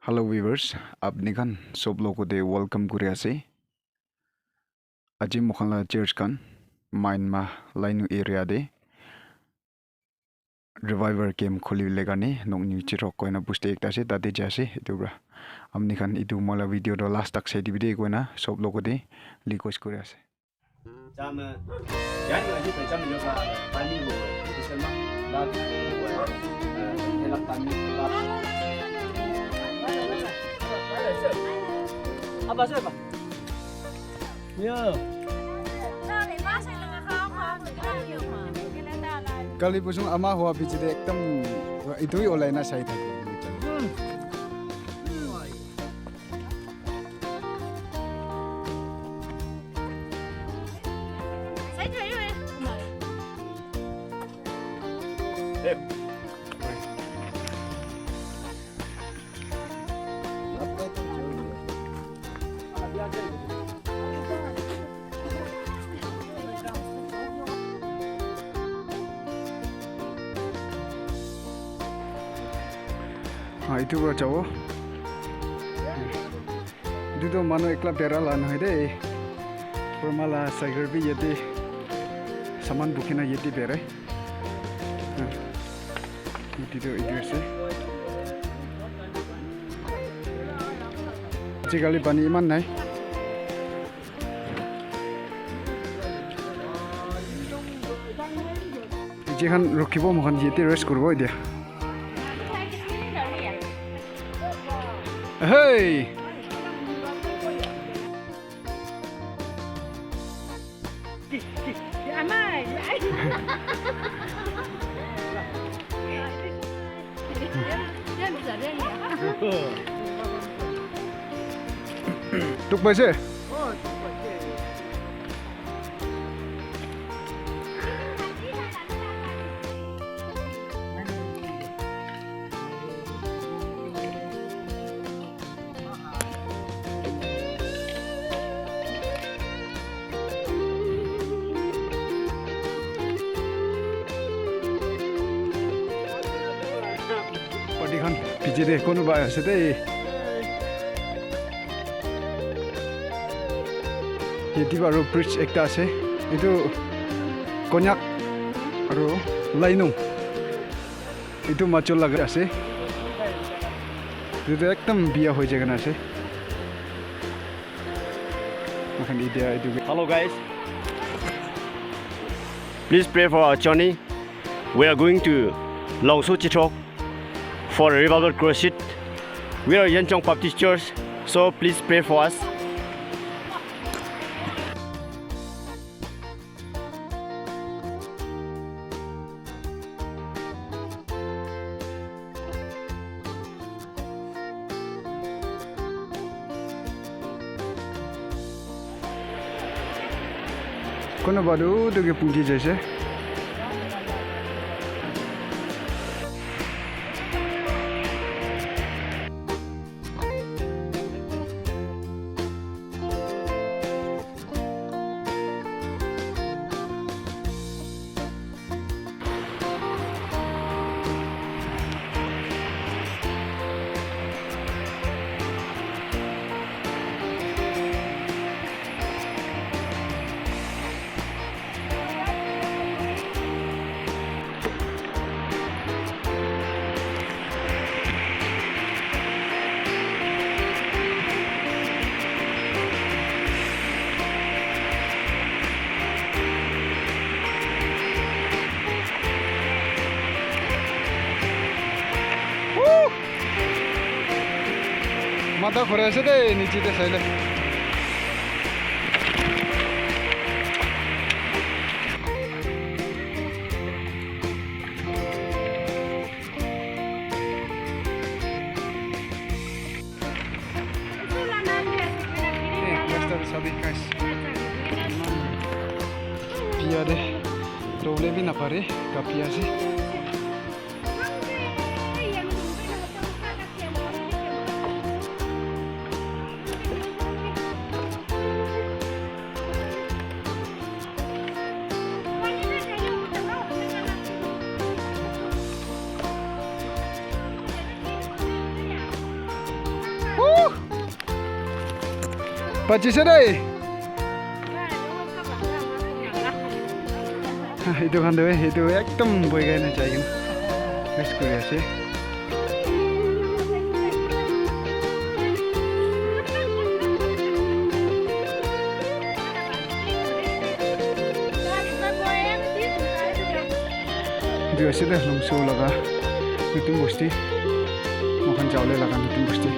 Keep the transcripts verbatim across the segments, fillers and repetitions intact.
Hello viewers, apni khan sob logo te welcome kuri ase. Aji moikhan la church khan Main Ma Lainu area te revival camp khuli le karne Nokni Chirok koina bosti ekta ase, tate jai ase. Etu pra apni khan etu moi la video toh last tak sai dibi de koina sob logo te request kuri ase. Kali pusung ama hua piche de ekdam itu hi olai na sai thake. Ah, itu pra jabo. Etu toh manu ekla bera la nahoi de. Kurma la cycle bi yate saman bukhi na yate berai. Yate toh etu ase. Ajikali pani iman nai. Etu khan rukhibo, moikhan yate rest kuribo etia. Hey! Tuk paise? Party khan piche de kunuba ase de. Yate bi aro bridge ekta ase. Etu Konyak aro Lainung. Etu majot laga ase. Etu ekdam biya hoi jai kena ase. Moikhan etia etu Hello guys. Please pray for our journey. We are going to Longsu Chithok for a revival crusade. We are Yenchong Baptist Church, so please pray for us. Kunuba tu utu ke punji jaise. Woo! Matha khurai ase de, niche te saile. Eh, western sabi guys. Iman biya de, dobole bi napare, kapi ase. Bachise de. Etu khan tu, etu ekdom boi kena jai kena rest kuri ase. Etu ase de Lungsu laga nutun bosti. Moikhan jawole laga nutun bosti.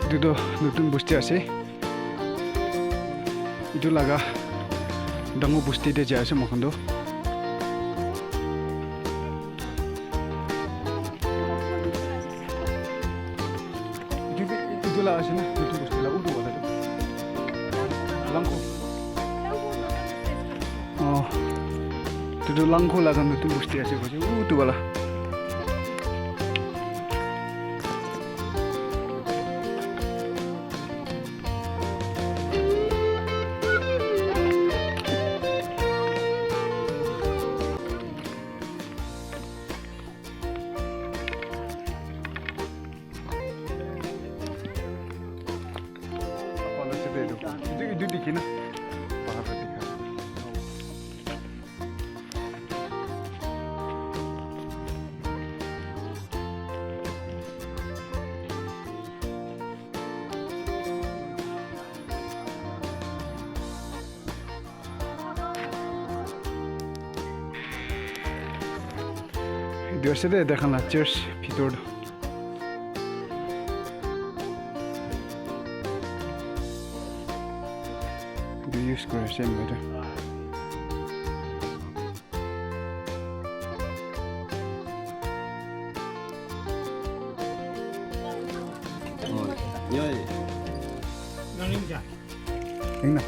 Etu tu nutun bosti ase. Etu laga dangor bosti te jai ase moikhan tu. Etu, etu la ase na, etu bosti la utu wala tu. Langkhu. Oh. Etu tu Langkhu laga nutun bosti ase koise, utu wala. Etu, etu dikhi na? Bahar para dikha. Etu ase de, taikhan la church bhitor tu. Etu use kuri ase manu tu. Ena.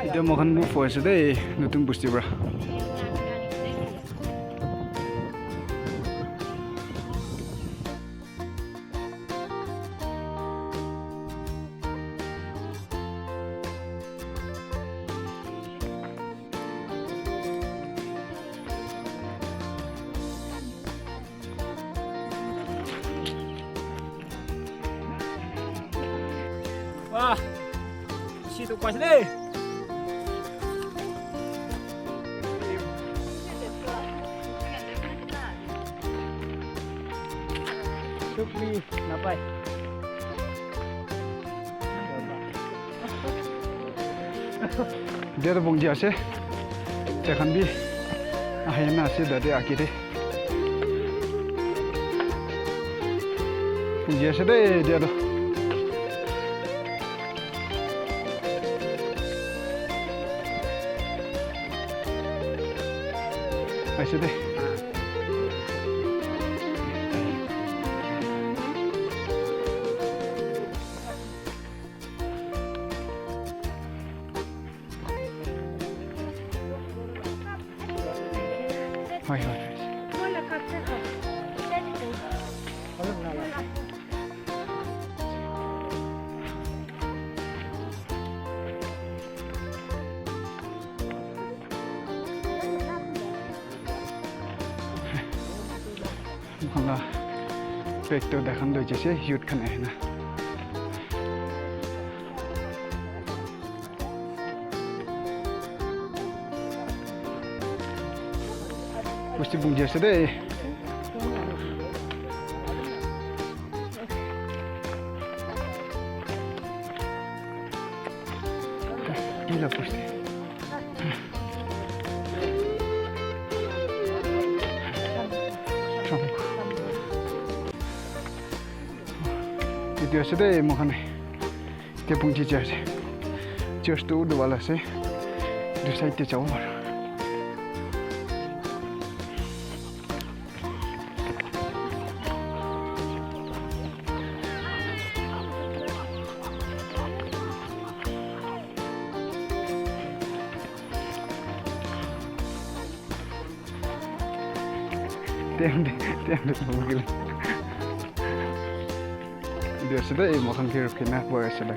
Etia moikhan move hoi ase de, nutun bosti para. Wah, si tu pas ni. Supli, napai. Dia tu bungji ase. Taikhan bi ahina ase tate age te. Bungji ase de dia tu. Aise de. Hoi, hoi. Moikhan la bag toh taikhan loi jaise, youth khan ahina. Bosti bungji ase de. Pila bosti. Etu ase de moikhan. Te bungji church. Church tu utu wala ase. Etu side te jabo pare. Etu ase de, moi khan ke rukhi na bohi ase de.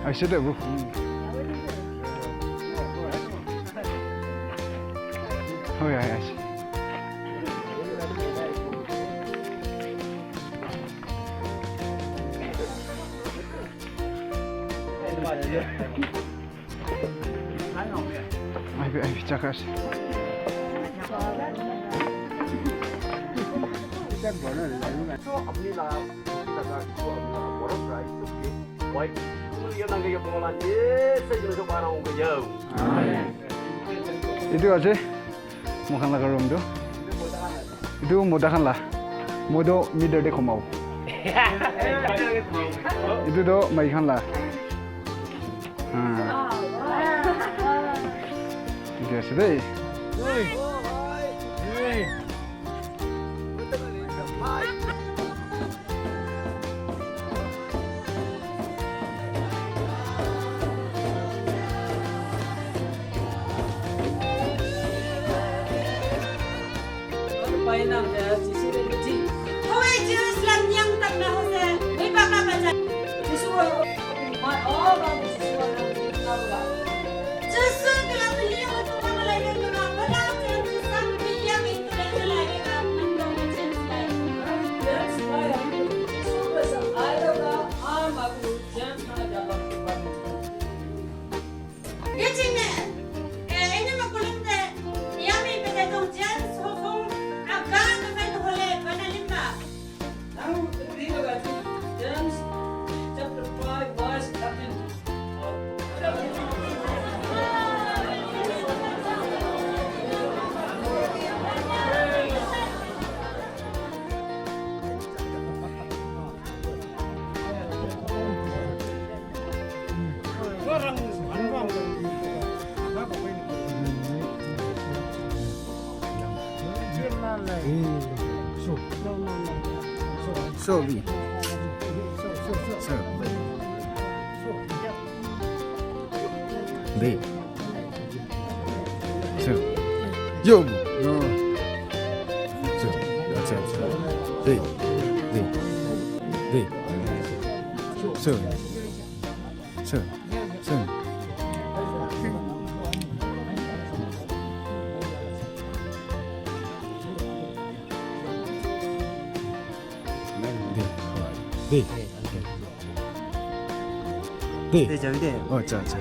Ase de, bro. Hoi, hoi, ase. Aibi, aibi, chakra ase. Etu ase, moi khan laga room tu. Etu mota khan la. Moi tu middle te khumao. Etu tu maiki khan la. Ha. Etu ase de. So, we. So. Babe. So. Yo. No. So. That's it. Babe. Babe. Babe. So. So. So. Babe. Babe. Babe. Oh, cha, cha.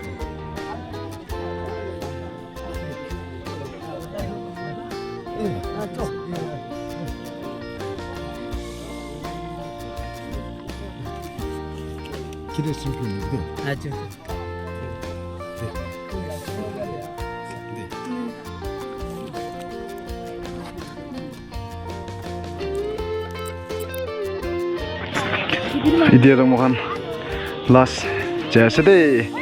Kire simple ni de. Acha. Etia toh moikhan last jai ase de.